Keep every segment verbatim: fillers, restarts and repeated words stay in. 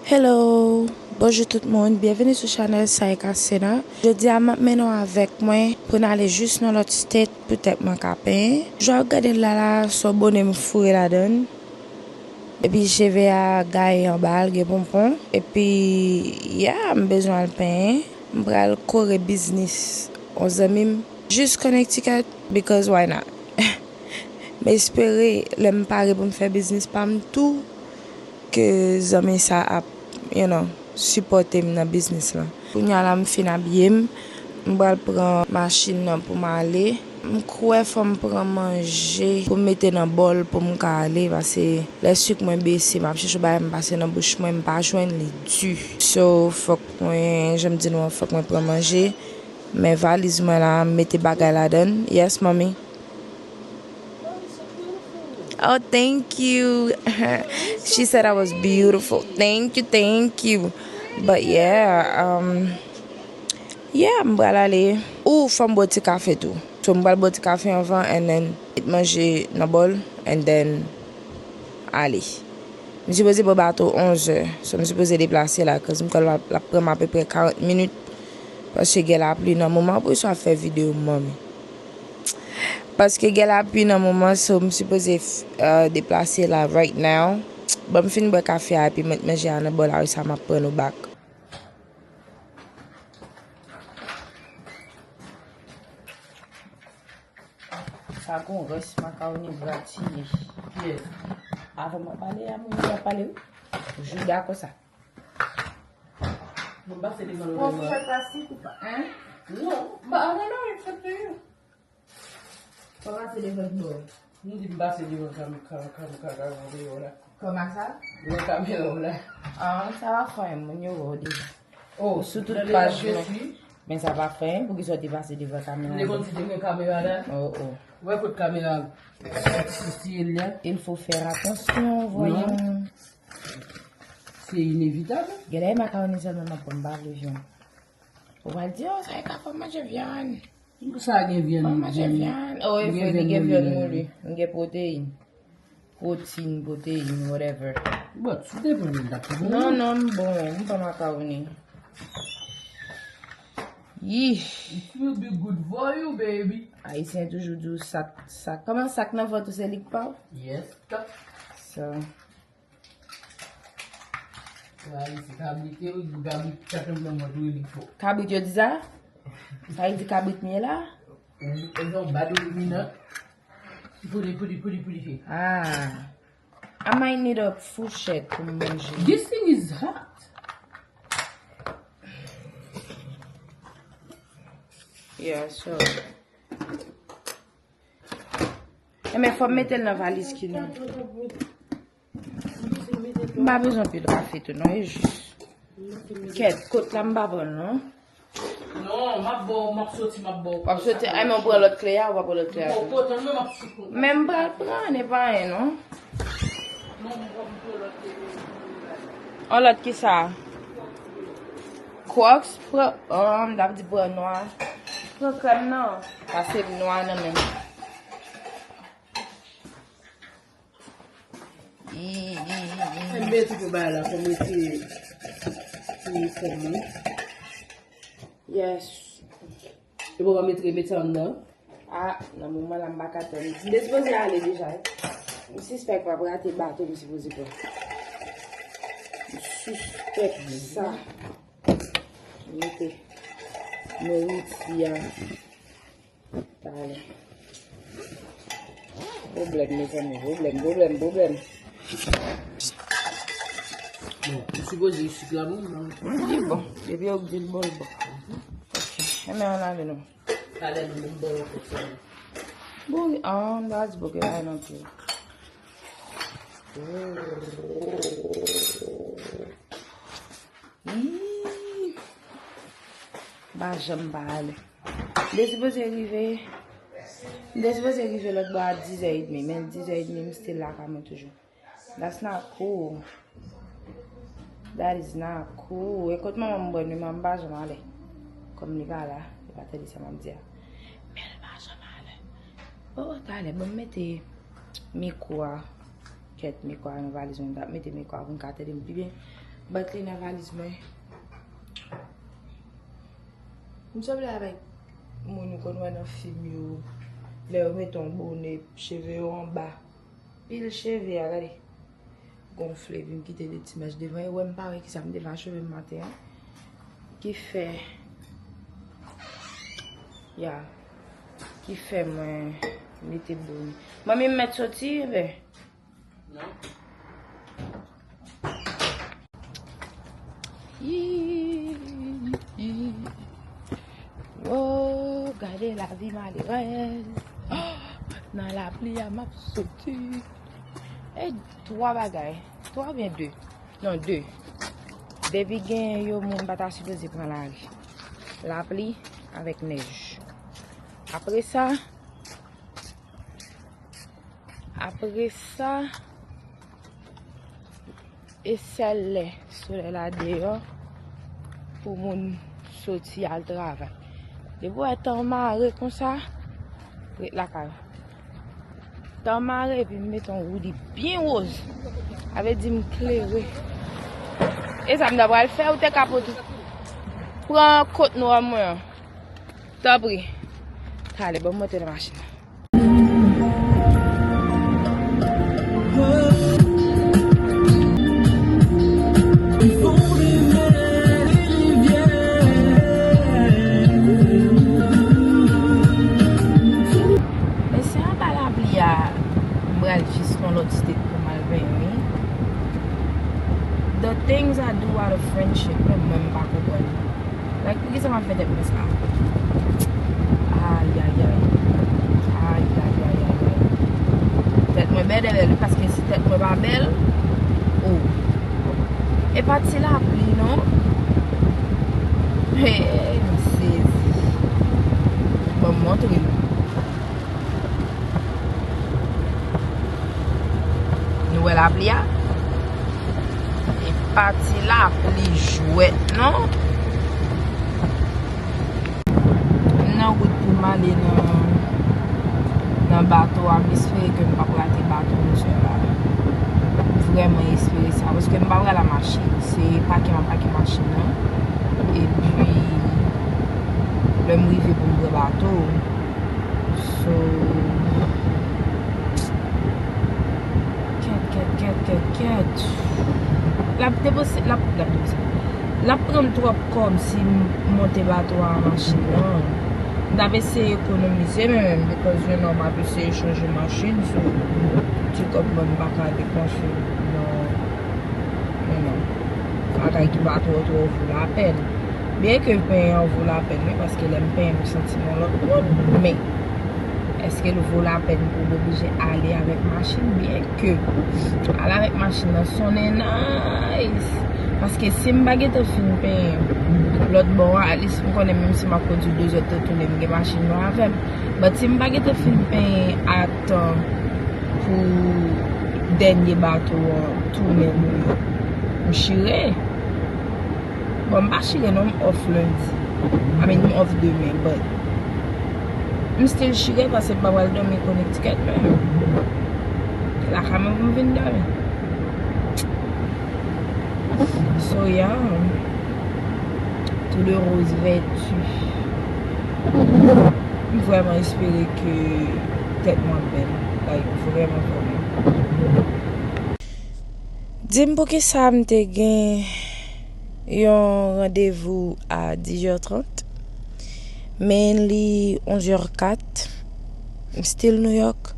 Hello! Bonjou tout moun, byenvini sou chanèl Saïka Sena. Jodi a m ap mennen w avèk mwen pou n ale jis nan lòt state pou tèt mwen ka penyen. Jan w ap gade l la la, se yon bone m foure ladan l. Epi cheve a gaye anba l, gen ponpon. Epi, yeah, m bezwen al penyen. M pral kore biznis yon zanmi m jis Connecticut, because why not? M espere lè m pare pou m fè biznis pa m tou, ke zanmi sa ap, you know, sipòte m nan biznis lan. Kounye a la m fin abiye m, m pral pran machin nan pou m ale. M kwè fò m pran manje pou m mete nan bòl pou m ka ale, paske lè sik mwen bese, m ap chèche yon bagay m pase nan bouch mwen, m pa jwenn li di. So, fòk mwen, jan m di nou an, fòk mwen pran manje. Men valiz mwen la, m mete bagay ladan l. Yes, mommy. Oh, thank you. She said I was beautiful. Thank you, thank you. But yeah, um, yeah, m pral ale. Ou fò m bwè ti kafe tou. So, m pral bwè ti kafe anvan, and then met manje nan bòl, and then ale. M sipoze pran bato onz è. So, m sipoze deplase la, cause m kwè l ap, l ap pran m apeprè karant minit. Paske gen lapli nan moman pou sa fè videyo, mommy. Paske gen lapli nan moman, so m sipoze, uh, deplase la right now. Bon, m fin bwè kafe a epi m met manje a nan bòl la, wi, sa m ap pran nou back. Sa gon rès makawoni gratiye. Yes. Avan mwen pale a, moun yo ap pale, wi. Jouda konsa. Mwen pase devan lòt. Bon, fourchette la, si ou pa, hein? Non, m pa, non, non, it's up to you. Kòman se devan bò? M di m pase devan kam, kam, kam, kam, kamera la. Kòman sa? Devan kamera la. Ah, sa pa fè anyen, moun yo wè w deja. Oh, sou tout paj mwen. Men sa pa fè anyen, poukisa w te pase devan kamera la? M te konn si te gen kamera la. Oh, oh. Wè kot kamera soti la. Il faut faire attention, voyons. Non. Se inevitab. Genlè e makawoni sèlman m ap pran, m pa vle vyann. Ou pral di, oh, sa e ka fè m manje vyann. Sa gen vyann. Mwen manje vyann. Oh, e vre, li gen vyann mouli. M gen pwoteyin. Pwoteyin, pwoteyin, whatever. Bon, si te pran vyann, t ap pi bon. Non, non, m bon, m pran makawoni. Yih. It will be good for you, baby. Ayisyen toujou di w sak, sak. Kòman sak nan vant ou se li k pa w? Yes. Sa. Sa vle di kabrit, wi, kabrit, sa te mwen mwen tou, li fò. Kabrit yo di sa? Sa vle di kabrit m ye la? Ou, ou yon bad ou dominant. Pouli, pouli, pouli, pouli. Ah. I might need a fourchette pou m manje. This thing is hot. Yeah, so. Enben, fò m mete l nan valiz ki nan. M pa bezwen pil kafe tou, non, e jis. Kèt, kot la m pa pran l, non. Non, m ap ba w, m ap soti, m ap ba w. W ap soti, ay, men w pran lòt kle a, ou pa pran lòt kle a tou. Bon, kontan, men m ap sou kont. Men m pral pran, e pa anyen, non. Non, m pran, m pran lòt kle. An lòt ki sa? Crocs, pran, um, m t ap di pran nwa. Pran krèm nan. Pase m nwa nan men m. Enben, tou pou bagay la, fò m retire ti fòm mwen. Yes. E pou mwen retire mete anndan. Ah, nan moman la, m pa ka tann. M te sipoze ale deja, wi. M sispèk m ap rate bato m sipoze pran. M sispèk sa. Mete nouriti a. Talè. Pwoblèm, mezanmi, pwoblèm, pwoblèm, pwoblèm. Bon, ou sipoze sik la bon, non? Li bon. Depi yo di l bon, li bon. Ok. Enben, ann ale non. Talè nou menm bò yo fòk sa. Bon, ah, m ta di bon ke la non pli. Ih. M pa janm pa ale. M te sipoze rive, m te sipoze rive lòt bò a dizè edmi, men dizè edmi m still lakay mwen toujou. That's not cool. That is not cool. E kot manman m bwè nwi, manman m pa janm ale. Kòm li pa la, li pa tande sa m ap di a. Men li pa janm ale. Oh, talè, bon, m mete mikwo a. Kèt, mikwo a nan valiz mwen, m t ap mete mikwo a pou m ka tande m pi byen. Bat li nan valiz mwen. M sanble avèk moun ou konn wè nan fim yo. Lè yo mete yon bone, cheve yo anba. Pil cheve a, gade. Gonfle, epi m kite de ti mèch devan. E wè m pa wè kisa m te fè ak cheve m maten an. Ki fè, ya, ki fè mwen mete bone. Manmi, m mèt soti, enben. Non. Yi, yi, yi. Oh, gade lavi malerèz. Nan lapli a m ap soti. E twa bagay. Twa oubyen de? Non, de. Depi gen yo, moun pa ta sipoze pran lari. Lapli avèk nèj. Apre sa, Apre sa, e sèl lè solèy la deyò pou moun soti al travay. Depi w wè tan mare konsa, ret lakay ou. Tan mare epi m mete yon woudi byen woz. Sa vle di m klere. E sa m ta pral fè, ou te ka pote. Pran kot nwa mwen an. Tanpri. Talè, ban m monte nan machin nan. Mesye, anba lapli a, m pral jis nan lòt state pou m al benyen, wi. The things I do out of friendship, menm mwen, m pa konprann. Like, poukisa m ap fè tèt mwen sa? Ayayay. Ayayayay. Tèt mwen bèl, bèl, paske si tèt mwen pa bèl, oh. E pa ti lapli, non. Hey, m sezi. Ban m montre nou. Nou wè lapli a? E pa ti lapli jwèt, non. M nan wout pou m ale nan, nan bato a. M espere ke m p ap rate bato m sè la. M vrèman espere sa, paske m pa pral a machin. Se pake m ap pake machin nan. Epi, lè m rive pou m pran bato, So, kèt, kèt, kèt, kèt, kèt. L ap depanse, l ap, l ap depanse. L ap pran m twòp kòb si m monte bato a machin nan. M t ap eseye ekonomize menm, because you know, m ap eseye chanje machin, so, ti kòb mwen m pa ka depanse nan, nan, nan bagay ki pa twò, twò vo lapèn. Byen ke penyen an vo lapèn, wi, paske lè m penyen, m santi m yon lòt moun. Men, èske l vo lapèn pou m oblije ale avèk machin? Byen ke ale avèk machin nan sonnen nice. Paske si m pa gentan fin penyen lòt bò a, at least m konnen menm si m ap kondui de zè tan tounen, m gen machin mwen avè m. But si m pa gentan fin penyen a tan pou dènye bato an tounen Nouyòk, m chire. Bon, m pa chire non, m off lendi. I mean, m off demen, but m still chire paske m pa pral dòmi Connecticut menm. Lakay mwen pou m vin dòmi. So, yeah. Tout de rose vèti. M vrèman espere ke tèt mwen bèl. Like, vrèman, vrèman. Di m poukisa m te gen yon randevou a dis è trant, men li onz è kat, m still Nouyòk.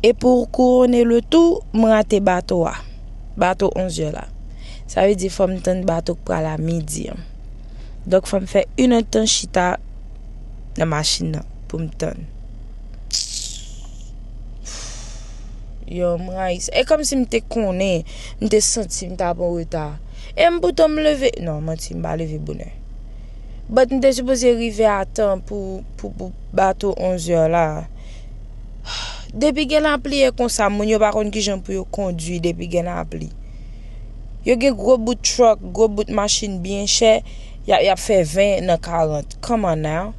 E pou kouwone le tou, m rate bato a. Bato onz è la. Sa vle di fò m tann bato k pral a midi an. Donk fò m fè inèdtan chita nan machin nan pou m tann. Yo, m rayi sa. E kòmsi m te konnen, m te santi m t ap an reta. E m poutan m leve, non, manti, m pa leve bonè. But m te sipoze rive a tan pou, pou, pou bato onz è la. Depi gen lapli e konsa, moun yo pa konn kijan pou yo kondui depi gen lapli. Yo gen gwo bout truck, gwo bout machin byen chè, y ap, y ap fè ven nan karant. Come on now.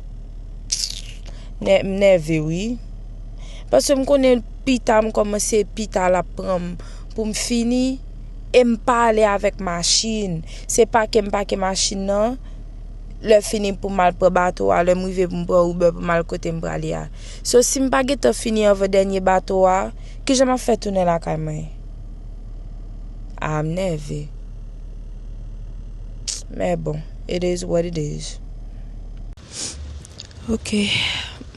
Nè-, m nève, wi. Paske m konnen pita m kòmanse, pita l ap pran m pou m fini. E m pa ale avèk machin. Se pake m pake machin nan. Lè fini pou m al pran bato a, lè m rive pou m pran Uber pou m al kote m prale a. So, si m pa gentan fini anvan dènye bato a, kijan m ap fè tounen lakay mwen? A, m nève. Men bon, it is what it is. Ok,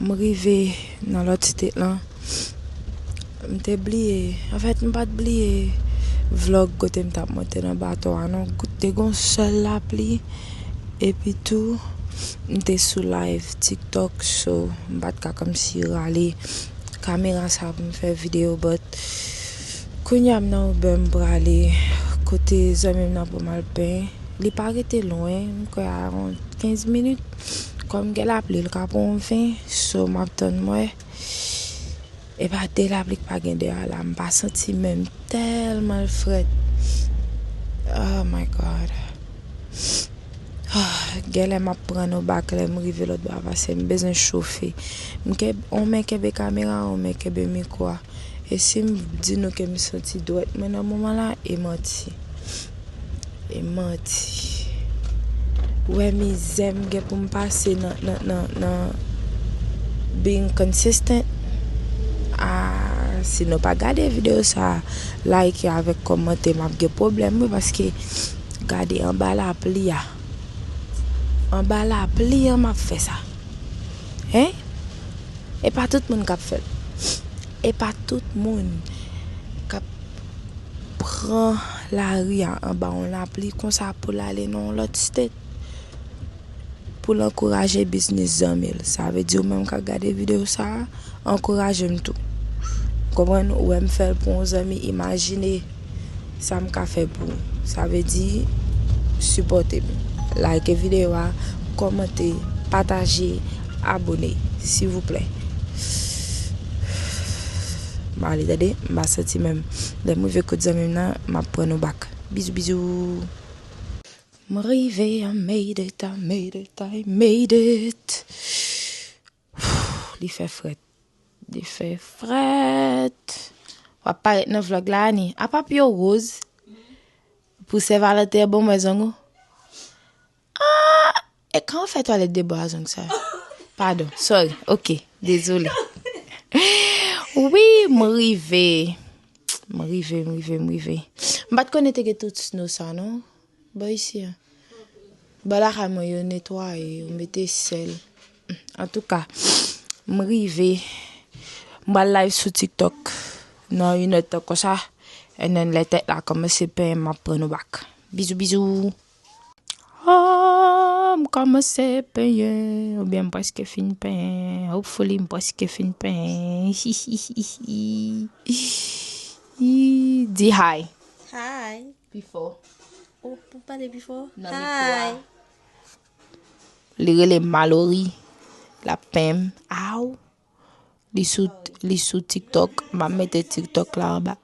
m rive nan lòt state lan. M te bliye, anfèt, m pa t bliye vlog kote m t ap monte nan bato a, non. Te gon sèl lapli, epi tou, m te sou live TikTok, so, m pa t ka kòmsi rale kamera sa pou m fè videyo, but kounye a m nan Uber, m prale kote zanmi m nan pou m al penyen. Li pa rete lwen, m kwè a yon kenz minit. Kòm gen lapli, l ka pran yon ven, so m ap tann m wè. E pa de lapli k pa gen deyò la, m pa santi menm, tèlman l frèt. Oh my God. Genlè m ap pran nou bak lè m rive lòt bò a, paske m bezwen chofe. M kenbe, yon men kenbe kamera, yon men kenbe mikwo a. E si m di nou ke m santi dwèt mwen nan moman la, e manti. E manti. Ou wè mizè m gen pou m pase nan, nan, nan, nan being consistent. Ah, si nou pa gade videyo sa, like avèk kòmante, m ap gen pwoblèm, wi, paske gade anba lapli a. Anba lapli an, m ap fè sa. Hein? E pa tout moun k ap fè l. E pa tout moun k ap pran lari a anba yon lapli konsa pou l ale nan yon lòt state pou l ankouraje biznis zanmi l. Sa vle di ou menm k ap gade videyo sa a, ankouraje m tou. Konprann? Ou wè m fè l pou yon zanmi, imajine sa m ka fè pou ou. Sa vle di, sipòte m. Like videyo a, kòmante, pataje, abone, silvouplè. M ale, tande, m pa santi menm. Lè m rive kot zanmi m nan, m ap pran nou bak. Bizou, bizou. M rive, I made it, I made it, I made it. Li fè frèt. Li fè frèt. W ap parèt nan vlog la, Ani. Apa pye w woz? Pou Sen Valanten an, bon, mwen zong ou. Ah! E kan w fè twalèt de bò a zong sa? Padon, sorry. Ok, dezole. Wi, m rive. M rive, m rive, m rive. M pa t konnen te gen tout snow sa, non. Bò isi a. Bò lakay mwen yo netwaye, yo mete sèl. Antouka, m rive. M pral live sou TikTok nan inèdtan konsa. And then lè tèt la kòmanse penyen, m ap pran nou bak. Bizou, bizou. Oh, m kòmanse penyen, oubyen m prèske fin penyen. Hopefully, m prèske fin penyen. Di hi. Hi. Pi fò. Ou pou pale pi fò? Nan mikwo a. Hi. Li rele Mallory. L ap penyen m. Aw. Li sou, li sou TikTok. M ap mete TikTok la anba.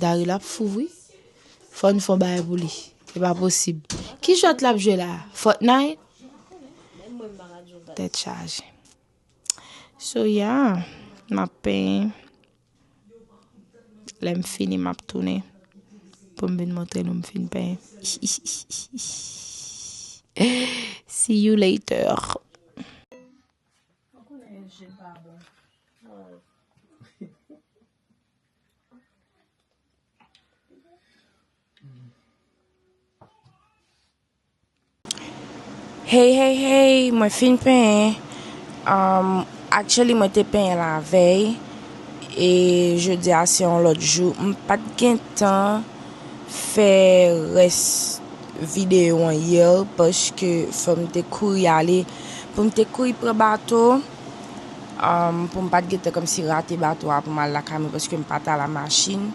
Daryl ap fou, wi. Fò n fè yon bagay pou li. E pa posib. Ki jwèt l ap jwe la? Fortnite? Tèt chaje. So, yeah. M ap penyen. Lè m fini, m ap tounen pou m vin montre nou m fin penyen. See you later. Hey, hey, hey, mwen fin penyen. Um, actually, mwen te penyen lavèy. E jodi a, se yon lòt jou. M pa t gen tan fè rès videyo an yè, paske fò m te kouri ale. Pou m te kouri pran bato, um, pou m pa t gen tan kòmsi rate bato a pou m al lakay mwen, paske m pa t al a machin.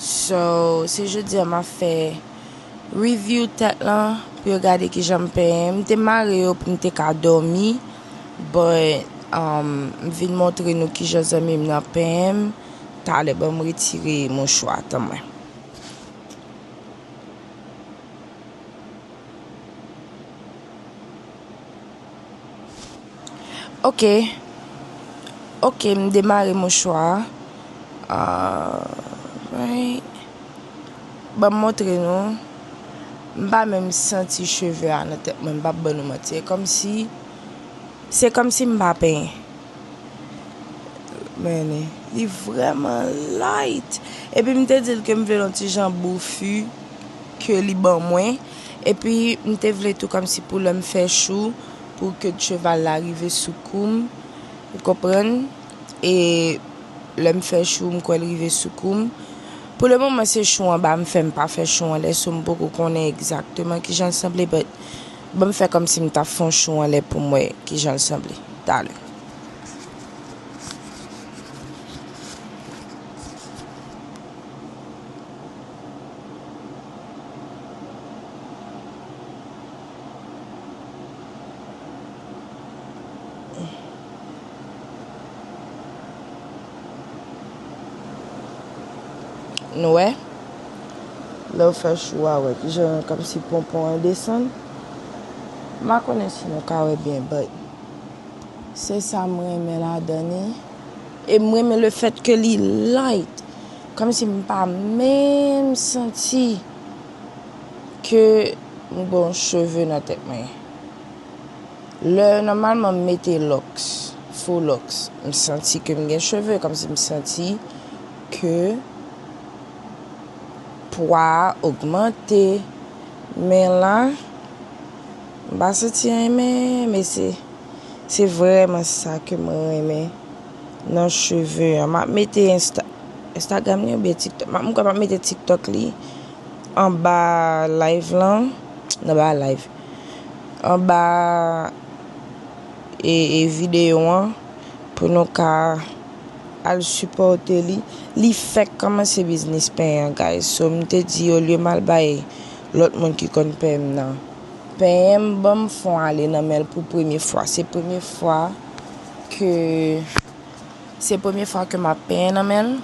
So, se jodi a m ap fè review tèt lan pou yo gade kijan m penyen. M te mare yo pou m te ka dòmi, but, um, m vin montre nou kijan zanmi m nan penyen m. Talè, ban m retire mouchwa tan mwen. Ok. Ok, m demare mouchwa a. Alright. Ban m montre nou. M pa menm santi cheve a nan tèt mwen, m p ap ban nou manti. E kòmsi, se kòmsi m pa penyen. Men li vrèman light. Epi m te di l ke m vle l yon ti jan boufi ke li ban mwen. Epi m te vle tou kòmsi pou lè m fè chou, pou ke cheval la rive sou kou m. Ou konprann? E lè m fè chou, m kwè l rive sou kou m. Pou le moman, se chou anba m fè, m pa fè chou anlè, so m poko konnen egzakteman kijan l sanble, but ban m fè kòmsi m t ap fè yon chou anlè pou m wè kijan l sanble. Talè. Nou wè? Lè w fè chou a, wè kijan kòmsi ponpon an desann. M pa konnen si nou ka wè byen, but se sa m renmen ladan li. E m renmen le fèt ke li light. Kòmsi m pa menm santi ke m gen yon cheve nan tèt mwen. Lè nòmalman m mete lòks, fo lòks, m santi ke m gen cheve, kòmsi m santi ke pwa a ogmante. Men la, m pa santi anyen, men, men se, se vrèman sa ke mwen renmen nan cheve an. M ap mete Insta-, Instagram li oubyen TikTok. M ap, m kwè m ap mete TikTok li anba live lan, anba live, anba e, e videyo an pou nou ka al sipòte li. Li fèk kòmanse biznis penyen an, guys. So, m te di, olye m al bay lòt moun ki konn penyen m nan penyen m, ban m fè yon ale nan men l pou premye fwa. Se premye fwa ke, se premye fwa ke m ap penyen nan men l.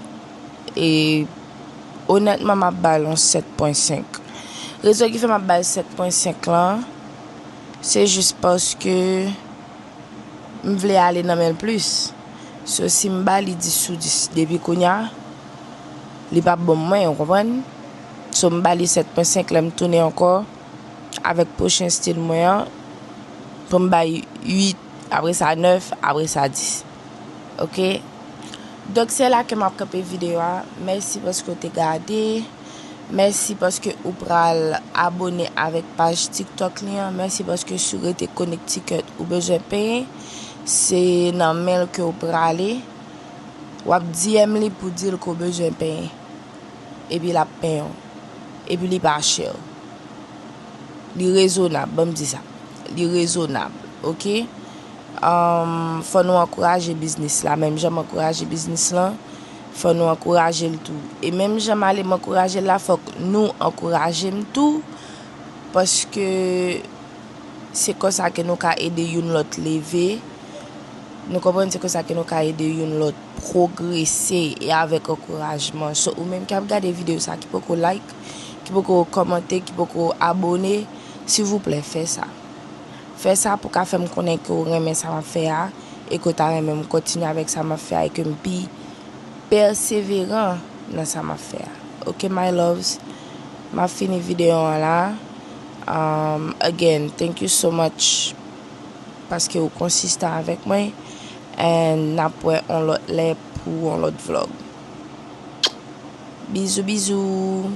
E onètman, m ap ba l yon sèt pwen senk. Rezon ki fè m ap ba l sèt pwen senk lan, se jis paske m vle ale nan men l plis. So, si m ba li dis sou dis depi kounye a, li p ap ban m mwen, ou konprann? So, m ba li sèt pwen senk, lè m tounen ankò avèk pwochen stil mwen an, pou m bay uit, apre sa nèf, apre sa dis. Oke? Donk, se la ke m ap kanpe videyo a. Mèsi paske w te gade. Mèsi paske ou pral abone avèk paj TikTok li an. Mèsi paske si w rete Connecticut, ou bezwen penyen, se nan men l ke w prale. W ap D M li pou di l ke w bezwen penyen. Epi l ap penyen w. Epi li pa chè. Li rezonab, ban m di sa. Li rezonab, oke? Ahn, fò nou ankouraje biznis la, menm jan m ankouraje biznis lan, fò nou ankouraje l tou. E menm jan m ale m ankouraje l la, fòk nou ankouraje m tou, paske se konsa ke nou ka ede youn lòt leve. Nou konprann, se konsa ke nou ka ede youn lòt pwogrese e avèk ankourajman. So, ou menm ki ap gade videyo sa, ki poko like, ki poko kòmante, ki poko abone, silvouplè, fè sa. Fè sa pou ka fè m konnen ke w renmen sa m ap fè a, e ke w ta renmen m kontinye avèk sa m ap fè a, e ke m pi pèseveran nan sa m ap fè a. Oke, my loves, m ap fini videyo an la. Um, again, thank you so much paske ou konsistan avèk mwen. And n ap wè on lòt lè pou on lòt vlog. Bizou, bizou.